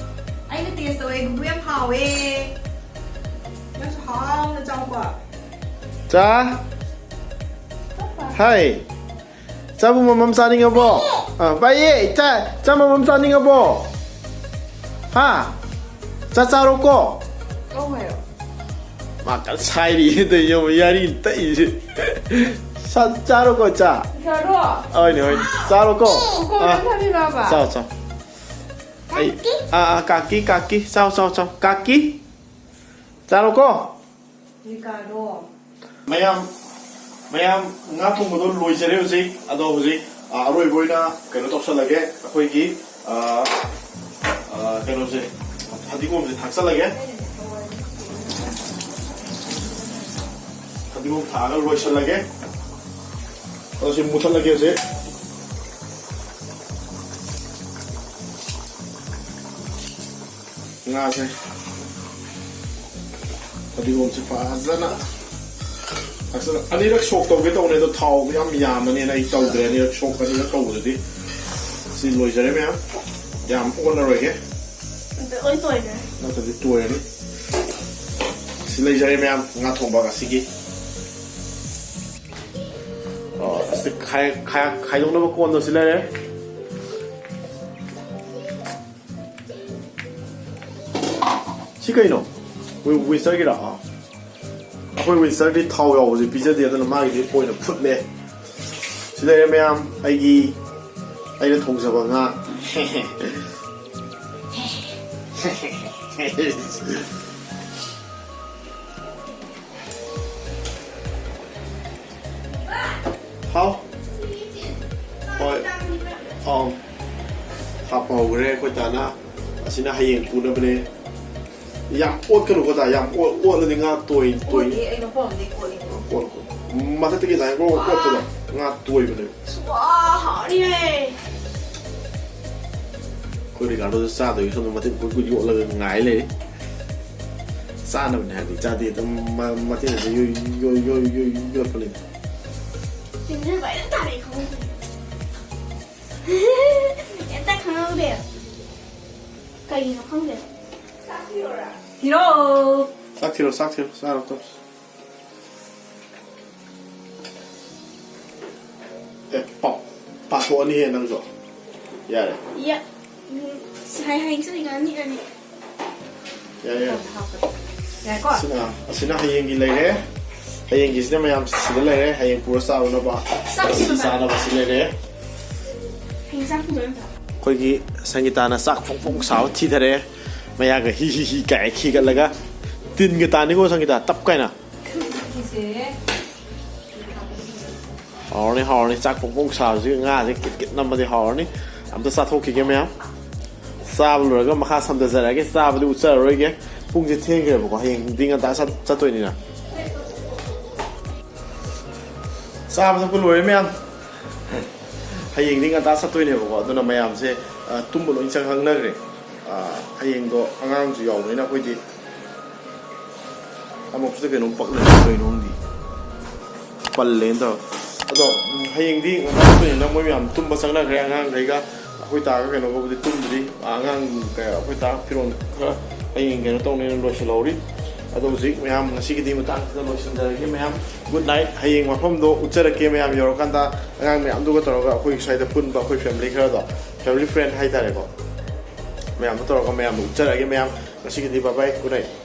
ꯑꯩꯅ taste ꯇꯧꯋꯦ, ꯒꯨꯒꯨ ꯌꯥꯝ ꯍꯥꯎꯋꯦ꯫ ꯅꯪꯁꯨ ꯍꯥꯎꯅ ꯆꯥꯎꯀꯣ꯫ ꯆꯥ꯫ ꯍꯥꯏ꯫ ꯆꯥꯕꯨ ꯃꯃꯝ ꯆꯥꯅꯤꯡꯉꯕꯣ? ꯑꯥ, ꯄꯥꯏꯌꯦ꯫ ꯆꯥ-, ꯆꯥꯃꯝ ꯑꯃ ꯆꯥꯅꯤꯡꯉꯕꯣ? ꯍꯥ? ꯆꯥ ꯆꯥꯔꯣꯀꯣ꯫ ꯀꯧ ꯍꯥꯏꯔꯣ? ꯃꯥ ꯀꯟꯅ ꯁꯥꯏꯔꯤ꯫ ꯑꯗꯨ ꯌꯦꯡꯉꯣ, ꯌꯥꯔꯤ ꯇꯛꯏꯁꯦ꯫ ꯆꯥ-, ꯆꯥꯔꯣꯀꯣ, ꯆꯥ꯫ ꯆꯥꯔꯣ? ꯍꯣꯏꯅꯦ, ꯍꯣꯏꯅꯦ꯫ ꯆꯥꯔꯣꯀꯣ꯫ ꯀꯣ, ꯑꯥ꯫ ꯅꯪ ꯊꯥꯅꯤꯡꯉꯕ? ꯆꯥꯎ, ꯆꯥꯎ꯫ ꯑꯩ, ꯑꯥ, ꯑꯥ, ꯀꯥꯀꯤ, ꯀꯥꯀꯤ꯫ ꯆꯥꯎ, ꯆꯥꯎ, ꯆꯥꯎ꯫ ꯀꯥꯀꯤ꯫ ꯆꯥꯔꯣꯀꯣ꯫ ꯔꯤꯀꯥꯔꯗꯣ꯫ ꯃꯌꯥꯝ, ꯃꯌꯥꯝ, ꯉꯥ ꯊꯣꯡꯕꯗꯣ ꯂꯣꯏꯖꯔꯦ ꯍꯧꯖꯤꯛ꯫ ꯑꯗꯣ ꯍꯧꯖꯤꯛ, ꯑ, ꯑꯔꯣꯏꯕ ꯑꯣꯏꯅ ꯀꯩꯅꯣ ꯇꯧꯁꯜꯂꯒꯦ, ꯑꯩꯈꯣꯏꯒꯤ, ꯑ, ꯑ, ꯀꯩꯅꯣꯁꯦ, ꯐꯗꯤꯒꯣꯝꯁꯦ ꯊꯥꯛꯆꯜꯂꯒꯦ꯫ ꯐꯗꯤꯒꯣꯝ ꯊꯥꯛꯑꯒ ꯂꯣꯏꯁꯜꯂꯒꯦ꯫ ꯑꯗꯣ ꯁꯤ ꯃꯨꯊꯠꯂꯒꯦ ꯍꯧꯖꯤꯛ꯫ ꯉꯥꯁꯦ, ꯐꯗꯤꯒꯣꯝꯁꯦ ꯐꯖꯅ, ꯐꯖꯅ ꯑꯅꯤꯔꯛ ꯁꯣꯛ ꯇꯧꯒꯦ ꯇꯧꯅꯦ, ꯑꯗꯣ ꯊꯥꯎꯗꯣ ꯌꯥꯝ ꯌꯥꯝꯃꯅꯦꯅ ꯑꯩ ꯇꯧꯗ꯭ꯔꯦ꯫ ꯑꯅꯤꯔꯛ ꯁꯣꯛ, ꯑꯅꯤꯔꯛ ꯇꯧꯕꯗꯗꯤ ꯁꯤ ꯂꯣꯏꯖꯔꯦ ꯃꯌꯥꯝ, ꯌꯥꯝ ꯑꯣꯠꯂꯔꯣꯏꯒꯦ꯫ ꯑꯗ ꯂꯣꯏ ꯇꯣꯏꯈ꯭ꯔꯦ꯫ ꯅꯠꯇ꯭ꯔꯗꯤ ꯇꯣꯏꯔꯅꯤ꯫ ꯁꯤ ꯂꯩꯖꯔꯦ ꯃꯌꯥꯝ, ꯉꯥ ꯊꯣꯡꯕ ꯉꯁꯤꯒꯤ꯫ ꯑꯣ, ꯑꯁꯤ ꯈꯥꯏ-, ꯈꯥꯏ-, ꯈꯥꯏꯗꯣꯛꯅꯕ ꯀꯣꯟꯗꯣ ꯁꯤ ꯂꯩꯔꯦ꯫ ꯁꯤ ꯀꯩꯅꯣ? ꯋꯤ-, ꯋꯤꯟꯁꯇꯔꯒꯤꯔꯥ? ꯑꯥ꯫ ꯑꯩꯈꯣꯏ ꯋꯤꯟꯁꯇꯔꯗꯤ ꯊꯥꯎ ꯌꯥꯎꯕꯁꯦ ꯄꯤꯖꯗꯦ, ꯑꯗꯨꯅ ꯃꯥꯒꯤꯗꯤ ꯑꯣꯏꯅ ꯐꯨꯠꯂꯦ꯫ ꯁꯤ ꯂꯩꯔꯦ ꯃꯌꯥꯝ, ꯑꯩꯒꯤ, ꯑꯩꯅ ꯊꯣꯡꯖꯕ ꯉꯥ꯫ ꯍꯥꯎ꯫ ꯍꯣꯏ꯫ ꯑꯥꯎ꯫ ꯍꯥꯞꯄ ꯍꯧꯈ꯭ꯔꯦ ꯑꯩꯈꯣꯏ ꯇꯥꯅ꯫ ꯑꯁꯤꯅ ꯍꯌꯦꯡ ꯄꯨꯅꯕꯅꯦ꯫ ꯌꯥꯝ ꯑꯣꯠꯀꯅꯨꯀꯣ ꯇꯥ, ꯌꯥꯝ ꯑꯣꯠ-, ꯑꯣꯠꯂꯗꯤ ꯉꯥ ꯇꯣꯏ-, ꯇꯣꯏ-, ꯑꯣꯠꯇꯦ, ꯑꯩ ꯃꯐꯝ ꯑꯝꯗ ꯑꯣꯠꯂꯤꯀꯣ꯫ ꯑꯣꯠ-, ꯑꯣꯠ-, ꯃꯊꯛꯇꯒꯤ ꯑꯗꯨꯃꯥꯏꯅ ꯄ꯭ꯔꯣ ꯑꯣꯠꯄꯗꯣ ꯉꯥ ꯇꯣꯏꯕꯅꯦꯕ꯫ ꯋꯥ, ꯍꯥꯎꯅꯤꯍꯦ꯫ ꯑꯩꯈꯣꯏ ꯔꯤꯀꯥꯔꯗꯣꯁꯨ ꯆꯥꯗꯣꯏꯒꯤ ꯁꯣꯝꯗ ꯃꯊꯦꯜ ꯀꯨꯏ ꯀꯨꯏ ꯌꯣꯠꯂꯒ ꯉꯥꯏ ꯂꯩꯔꯦ꯫ ꯆꯥꯅꯕꯅꯦ ꯍꯥꯏꯕꯗꯤ ꯆꯥꯗꯦ, ꯑꯗꯨꯝ ꯃ-, ꯃꯊꯦꯜꯁꯦ ꯌꯣꯏ, ꯌꯣꯏ, ꯌꯣꯏ, ꯌꯣꯏ, ꯌꯣꯠꯄꯅꯤꯗ꯫ ꯇꯤꯟꯁꯨ ꯐꯖꯅ ꯇꯥꯔꯛꯑꯦ ꯈꯪꯍꯧꯗꯦ꯫ ꯀꯩꯝꯇ ꯈꯪꯍꯧꯗꯦ꯫ ꯀꯩꯒꯤꯅꯣ ꯈꯪꯗꯦ꯫ ꯊꯤꯔꯣ꯫ ꯆꯥꯛ ꯊꯤꯔꯣ, ꯆꯥꯛ ꯊꯤꯔꯣ, ꯆꯥꯔꯣ ꯇꯧꯁꯤ꯫ ꯑꯦ, ꯄꯥꯎ꯫ ꯄꯥꯎ꯫ ꯊꯣꯛꯑꯅꯤꯍꯦ ꯅꯪꯁꯨ꯫ ꯌꯥꯔꯦ꯫ ꯌꯥ꯫ ꯎꯝ, ꯁꯤ ꯍꯥꯏ ꯍꯌꯦꯡ ꯆꯠꯂꯤꯉꯥꯏ ꯅꯤꯛꯑꯅꯤ꯫ ꯌꯥꯔꯦ, ꯌꯥꯔꯦ꯫ ꯍꯥꯞꯄꯒꯦ꯫ ꯌꯥꯏꯀꯣ? ꯑꯁꯤꯅ, ꯑꯁꯤꯅ ꯍꯌꯦꯡꯒꯤ ꯂꯩꯔꯦ꯫ ꯍꯌꯦꯡꯒꯤꯁꯤꯅ ꯃꯌꯥꯝ ꯁꯤꯗ ꯂꯩꯔꯦ꯫ ꯍꯌꯦꯡ ꯄꯨꯔ ꯆꯥꯔꯨꯅꯕ꯫ ꯆꯥꯛ ꯑꯁꯤ ꯁꯤꯗ ꯆꯥꯅꯕ ꯁꯤ ꯂꯩꯔꯦ꯫ ꯍꯌꯦꯡ ꯆꯥꯛ ꯊꯣꯡꯗꯣꯏ ꯅꯠꯇ꯭ꯔꯣ? ꯑꯩꯈꯣꯏꯒꯤ ꯁꯪꯒꯤꯇꯥꯅ ꯆꯥꯛ ꯐꯣꯡ ꯐꯣꯡ ꯁꯥꯕ ꯊꯤꯊꯔꯦ꯫ ꯃꯌꯥꯒ ꯍꯤ ꯍꯤ ꯍꯤ ꯀꯥꯏ ꯈꯤꯒꯠꯂꯒ ꯇꯤꯟꯒ ꯇꯥꯅꯤꯀꯣ ꯁꯪꯒꯤꯇꯥ, ꯇꯞ ꯀꯥꯏꯅ꯫ ꯁꯤꯁꯦ ꯍꯥꯎꯔꯅꯤ, ꯍꯥꯎꯔꯅꯤ꯫ ꯆꯥꯛ ꯐꯣꯡ ꯐꯣꯡ ꯁꯥꯕꯁꯤ ꯉꯥꯁꯦ ꯀꯤꯠ ꯀꯤꯠ ꯅꯝꯃꯗꯤ ꯍꯥꯎꯔꯅꯤ꯫ ꯑꯝꯇ ꯆꯥꯊꯣꯛꯈꯤꯒꯦ ꯃꯌꯥꯝ꯫ ꯆꯥꯕ ꯂꯣꯏꯔꯒ ꯃꯈꯥ ꯁꯝꯊꯖꯔꯛꯑꯒꯦ꯫ ꯆꯥꯕꯗꯤ ꯎꯠꯆꯔꯔꯣꯏꯒꯦ꯫ ꯄꯨꯡꯁꯦ ꯊꯦꯡꯈ꯭ꯔꯦꯕꯀꯣ꯫ ꯍꯌꯦꯡꯗꯤ ꯉꯟꯇꯥ ꯆꯠ-, ꯆꯠꯇꯣꯏꯅꯤꯅ꯫ ꯆꯥꯕ ꯊꯛꯄ ꯂꯣꯏꯔꯦ ꯃꯌꯥꯝ꯫ ꯍꯌꯦꯡꯗꯤ ꯉꯟꯇꯥ ꯆꯠꯇꯣꯏꯅꯦꯕꯀꯣ꯫ ꯑꯗꯨꯅ ꯃꯌꯥꯝꯁꯦ, ꯑ, ꯇꯨꯝꯕ ꯂꯣꯏ ꯆꯪꯍꯪꯅꯈ꯭ꯔꯦ꯫ ꯑ, ꯍꯌꯦꯡꯗꯣ ꯑꯉꯥꯡꯁꯨ ꯌꯥꯎꯕꯅꯤꯅ ꯑꯩꯈꯣꯏꯗꯤ ꯑꯃꯨꯛꯁꯤꯗ ꯀꯩꯅꯣꯝ ꯄꯛ ꯂꯩꯔꯦ, ꯀꯩꯅꯣꯝꯗꯤ ꯄꯜꯂꯦꯅ ꯇꯧꯔ꯫ ꯑꯗꯣ, ꯎꯝ, ꯍꯌꯦꯡꯗꯤ ꯉꯟꯇꯥ ꯆꯠꯇꯣꯏꯅꯤꯅ ꯃꯣꯏ ꯃꯌꯥꯝ ꯇꯨꯝꯕ ꯆꯪꯅꯈ꯭ꯔꯦ꯫ ꯑꯉꯥꯡꯈꯩꯒ ꯑꯩꯈꯣꯏ ꯇꯥꯒ ꯀꯩꯅꯣꯒꯕꯨꯗꯤ ꯇꯨꯝꯗ꯭ꯔꯤ꯫ ꯑꯉꯥꯡ ꯀ-, ꯑꯩꯈꯣꯏ ꯇꯥ ꯐꯤꯔꯣꯜ ꯈꯔ ꯍꯌꯦꯡ ꯀꯩꯅꯣ ꯇꯧꯅꯦꯅ ꯂꯣꯏꯁꯤꯜꯍꯧꯔꯤ꯫ ꯑꯗꯣ ꯍꯧꯖꯤꯛ ꯃꯌꯥꯝ ꯉꯁꯤꯒꯤꯗꯤ ꯃꯇꯥꯡꯁꯤꯗ ꯂꯣꯏꯁꯤꯟꯖꯔꯒꯦ ꯃꯌꯥꯝ꯫ Good night꯫ ꯍꯌꯦꯡ ꯃꯐꯝꯗꯣ ꯎꯠꯆꯔꯛꯀꯦ ꯃꯌꯥꯝ ꯌꯧꯔꯀꯥꯟꯗ꯫ ꯑꯉꯥꯡ ꯃꯌꯥꯝꯗꯨꯒ ꯇꯧꯔꯒ ꯑꯩꯈꯣꯏ ꯁ꯭ꯋꯥꯏꯗ ꯄꯨꯟꯕ ꯑꯩꯈꯣꯏ family ꯈꯔꯗꯣ, family friend ꯍꯥꯏꯇꯥꯔꯦꯀꯣ꯫ ꯃꯌꯥꯝꯗꯣ ꯇꯧꯔꯒ ꯃꯌꯥꯝꯗꯣ ꯎꯠꯆꯔꯛꯑꯒꯦ ꯃꯌꯥꯝ꯫ ꯉꯁꯤꯒꯤꯗꯤ bye bye, good night꯫